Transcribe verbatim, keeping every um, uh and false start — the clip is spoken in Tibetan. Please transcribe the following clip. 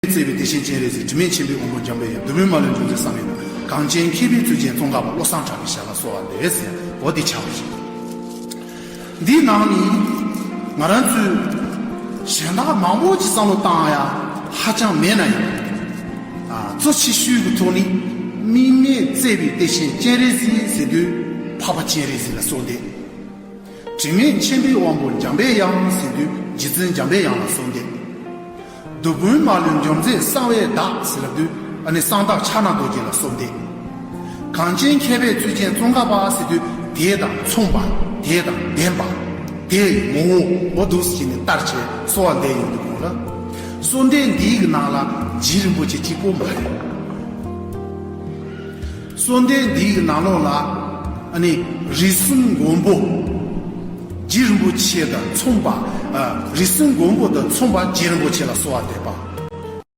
བརྩེ་བའི་བདེ་ཆེན་སྤྱན་རས་གཟིགས། དྲི་མེད་མཁྱེན་པའི་དབང་པོ་འཇམ་པའི་དབྱངས། བདུད་དཔུང་མ་ལུས་འཇོམས་མཛད་གསང་བའི་བདག། གངས་ཅན་མཁས་པའི་གཙུག་རྒྱན་ཙོང་ཁ་པ། བློ་བཟང་གྲགས་པའི་ཞལ་ལ་གསོལ་བ་འདེབས་ཟེར་བ་འདི་ཆགས་པ་ཞིག་འདིའི་ནང་ནས་ང་རང་ཚོས་གཞན་དག་མང་པོ་ཅིག་བསམ་བློ་བཏང་ཡ་ཧ་ཅང་མེད་ན་ཡང་། ཨ། གཙོ་ཆེ་ཤོས་ཀྱི་ཐོག་ནས་དམིགས་མེད་བརྩེ་བའི་བདེ་ཆེན་སྤྱན་རས་གཟིགས་ཟེར་དུས་འཕགས་པ་སྤྱན་རས་གཟིགས་ལ་གསོལ་འདེབས། དྲི་མེད་མཁྱེན་པའི་དབང་པོ་འཇམ་པའི་དབྱངས་ཟེར་དུས་རྗེ་བཙུན་འཇམ་པའི་དབྱངས་ལ་གསོལ་འདེབས། བདུད་དཔུང་མ་ལུས་འཇོམས་མཛད་གསང་བའི་བདག་ཟེར་ལབ་དུས་ཨ་ནི་གསང་བདག་ཕྱག་ན་རྡོ་རྗེ་ལ་གསོལ་འདེབས། གངས་ཅན་མཁས་པའི་གཙུག་རྒྱན་ཙོང་ཁ་པ་ཟེར་དུས་དེ་དང་མཚུངས་པ། དེ་དང་ལྡན་པ། དེ་ཡི་ངོ་བོ་འོ་འདུག་ཟེར་ནས་བལྟ་བྱས་གསོལ་བ་འདེབས་ཡོང་དུས་གོང་ལ། གསོལ་འདེབས་འདིའི་ནང་ལ་རྗེ་རིན་པོ་ཆེ་གཅིག་པོ་མ་རེད། གསོལ་འདེབས་འདིའི་ནང་ལོགས་ལ་ཨ་ནི་རིགས་གསུམ་མགོན་པོ་རྗེ་རིན་པོ་ཆེ་དང་མཚུངས་པ། ཨ། རིགས་གསུམ་མགོན་པོ་དང་མཚུངས་པ་རྗེ་རིན་པོ་ཆེ་ལ་གསོལ་བ་འདེབས་པ།